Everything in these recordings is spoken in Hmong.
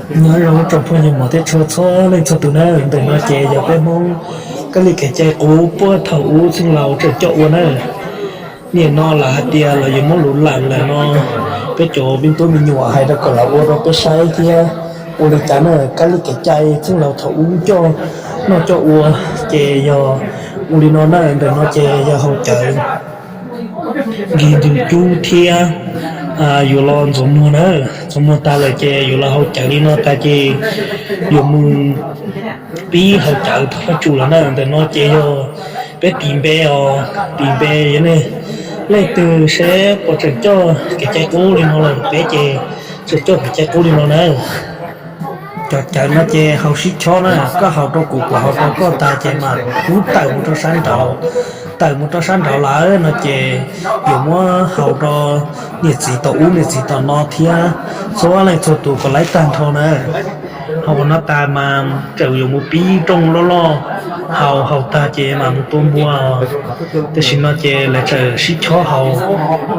Nyob zoo tsoom phooj ywg mos thiab tshua txhua leej txhua tus na, ntawm no ces yog peb Hmoob kab li kev cai qub puag thaum ub txheej laus tseem coj ua na. Niaj no lawv hais tias lawv yuav muab luv lam lawm no, peb cov me tub me nyuam hais rau kom lawv ua rau peb saib thiab. Ua li cas na, kab li kev cai txheej laus thaum ub coj noj coj ua ces yog ua li no na. Ntawm no ces yog hau cawv nkig ntws cub thiab yuav los ntxuav muag na. Ntxuav muag tag lawm ces yuav los hau cawv li no tag ces yuav mus pib hau cawv thov faj tsum lawm na. Ntawm no ces yog peb tis npe os, tis npe yog nej leej twg seb puas tseem coj kev cai qub li no lawm, peb ces tseem coj kev cai qub li no na. Cov cawv no ces hau sib chob na, koj hau rau kuv, kuv hau rau koj tag ces mam pub tawm mus rau sab nraud. Tawm mus rau sab nraud lawm no ces yuav muab hau rau niam txiv tom ub niam txiv tom no thiab txhua leej txhua tus kom laib tag nrho na. Hau no tas mas tseem yuav mus pib rooj loj loj, hau hau tag ces mam mus tua npua. Tam sim no ces lawv tseem sib chob hau,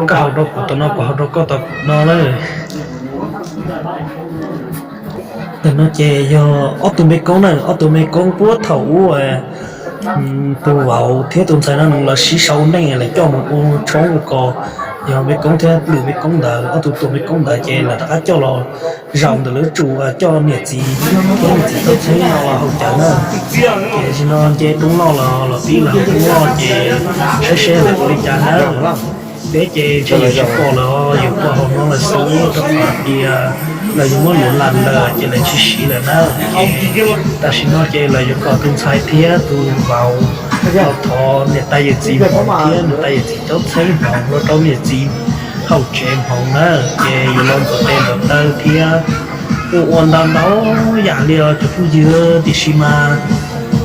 koj hau rau kuv tom no, kuv hau rau koj tom no lawm. Ntawm no ces yog ob tug me koob na, ob tug me koob puag thaum ub tus vauv thiab tus ntxhais no nws los sib sau neej lawv coj mus ua tshoob ua kos. Yog me koob thiab lwm me koob ntawd, ob tug tuam me koob ntawd ces lawv rov qab coj los zaum ntawm lub tsum coj niam txiv thiab niam txiv tau txheeb no los hau cawv na. Ces tam sim no nce roob loj los los pib los hau roob loj ces saib seb lawv ua li cas na. Peb ces ntshe yuav tsis pom lawm, yuav pom hauv no lawm xwb rau qhov tias lawv yuav muab luv lam lawm ces lawv tsis siv lawm na. Ces tam sim no ces lawv yuav kom tus ntxhais thiab tus vauv los thov niam tais yawm txiv hmoov thiab niam tais yawm txiv tau txheeb hmoov los rau niam txiv hauv tsev hmoov na. Ces yuav los ntxuav tes ntxuav taw thiab ua ua ntau ntau yam li os cov phooj ywg. Tiam sis mas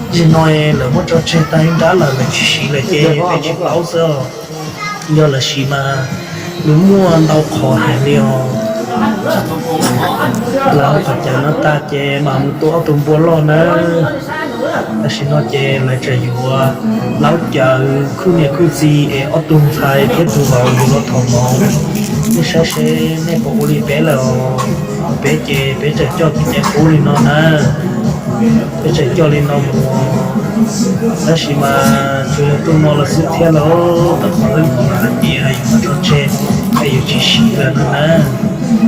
tam sim no lawv muab tso tseg tag ib nrab lawm, lawv tsis siv lawm ces peb tsis paub xwb os. Yog lawv siv mas nws muaj ntau qhov heev li os. Lawv hau cawv no tag ces mam mus tua ob tug npua loj nawb. Tam sim no ces lawv tseem yuav laub cawv khuj niam khuj txiv es ob tug ntxhais thiab tus vauv yuav los thov hmoov. Nej saib seb nej puas ua li peb lawm os. Peb ces peb tseem coj kev cai qub li no na. Peb tseem coj li no mus. Tab sis mas tsuas yog tuaj no los xwb thiab lauj, rau qhov lawv hais tias yuav muab tso tseg es yuav tsis siv lawm no na.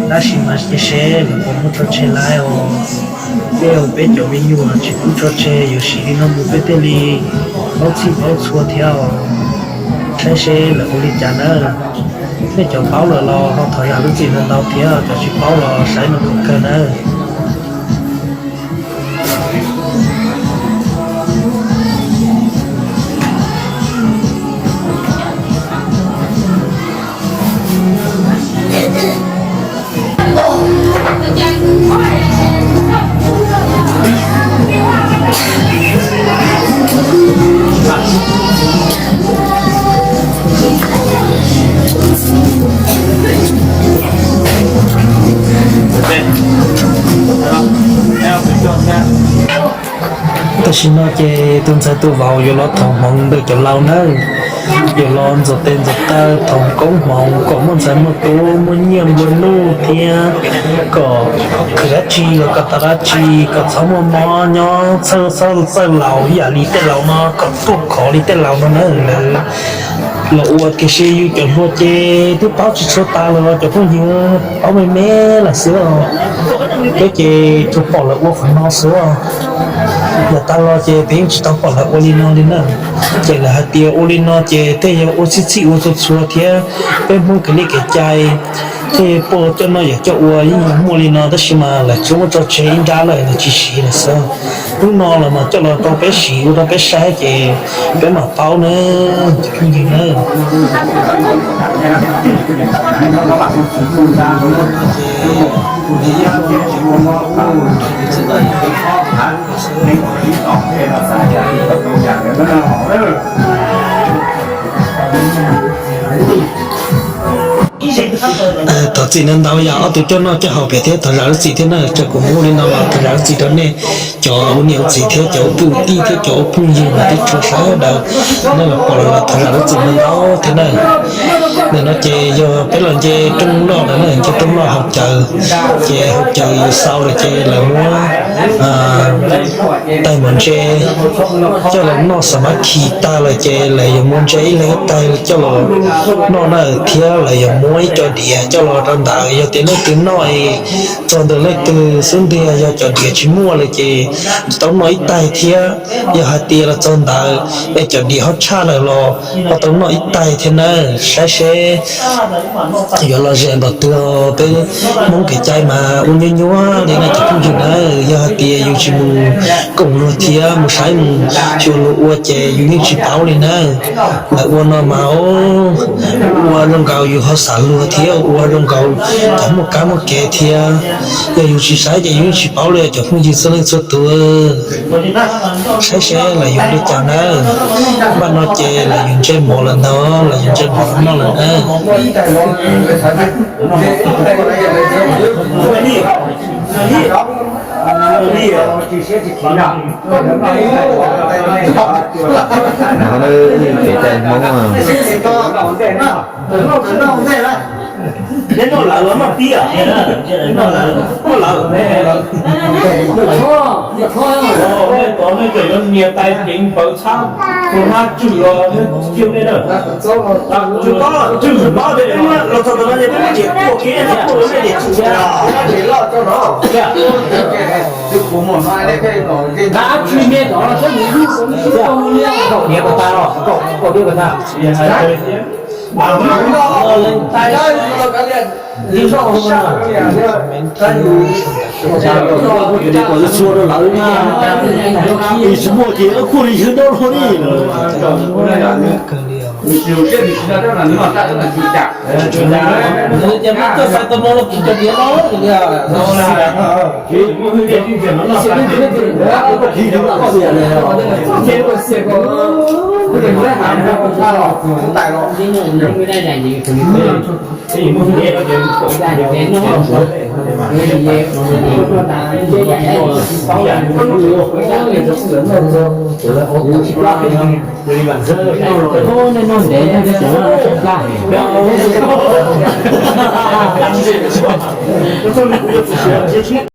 Tab sis mas cia seb lawv puas muab tso tseg lawm os. Tej zaum peb cov me nyuam tsis pub tso tseg, yuav siv li no mus peb thiaj li paub txhij paub txhua thiab os. Saib seb lawv ua li cas nawb. Nej cov paub lawm los ho thov zam lub txim ntau ntau thiab, cov tsis paub los saib no kom kawg nawb. Tam sim no ces tus ntxhais tus vauv yuav los thov hmoov ntawm cov laus nawb. Yuav los ntxuav tes ntxuav taw thov koob hmoov kom muaj ntxhais muaj tub, muaj nyiaj nplua nuj thiab kom khwv dab tsi los kom tau dab tsi, kom txhob muaj mob nyob txhawj txhawj laus ib yam li tej laus no, kom tuaj khov li tej laus no na. Lawv los ua tiam sis yus cov hluas ces twb paub tsis tshua tas los cov phooj ywg paub me me lawm xwb os. Peb ces tsuas pom lawv ua qhov no xwb os. Yav tas los ces peb yeej tsis tau pom lawv ua li no li na. Ces lawv hais tias ua li no ces tej yog ua txhij txhij ua txhua txhua thiab peb Hmoob kev li kev cai tej puas coj noj yam coj ua yeej muaj li no tab sis mas lawv tsuas muab tso tseg ib nrab lawm, lawv tsis siv lawm xwb. Hnub no los mas coj los rau peb siv ua rau peb saib ces peb mam paub nawb cov phooj ywg nawb. Thov txim ntau ntau yog ob tug coj noj coj haus pem thiab thov zam lub txim thiab na. Tso kuv muab li no los thov zam lub txim rau nej cov ua niam ua txiv thiab cov ua kwv ua tij thiab cov ua phooj ywg mas tib tshua sawv daws, nej los pom los thov zam lub txim ntau ntau thiab na. Nim no ces yog peb los nce rooj loj lawm na, nce rooj loj haus cawv, ces haus cawv yus xaus lawm ces lawv muab tais mov ntse coj los noj, xam mab khi tag lawm ces lawv yuav muab ntse ib leeg ib tais coj los noj na, thiab lawv yuav muab ib co diav coj los rau ntawd. Yog tias leej twg noj es txog ntawm leej twg xub ntiag yog cov diav tsis muaj lawm ces tau noj ib tais thiab. Yog hais tias los txog ntawd es cov diav ho tshaj lawm los ho tau noj ib tais thiab na. Saib seb yuav lom zem npaum twg. Peb Hmoob kev cai mas ua nyuaj nyuaj li no cov phooj ywg na. Yog hais tias yus tsis mus koom luag thiab mus saib mus xyuas luag ua ces yus yeej tsis paub li na. Lawv ua no mas ua zoo nkaus yus ho xav luag thiab ua zoo nkaus cov muaj kab muaj kev thiab. Yog yus tsis saib ces yus yeej tsis paub li cov phooj ywg txhua leej txhua tus. Saib seb lawv yuav li cas na. Npaj no ces lawv yuav ntse mov lawm ntag, lawv yuav ntse mov los noj lawm na. Kev cai Hmoob. Neb noj lawv los noj pib? Noj lawv, noj lawv. Nej cov nej cov yuav nias tais ceev npawv txhab, tus hmab tswm los nej cia nej na. Tswm pob, tswm pob ces peb muab los txog ntawm no ces peb muab diav kuaj kiag, kuaj los nej diav tswm. Tsis muaj ces kuaj li yawg dab laug li.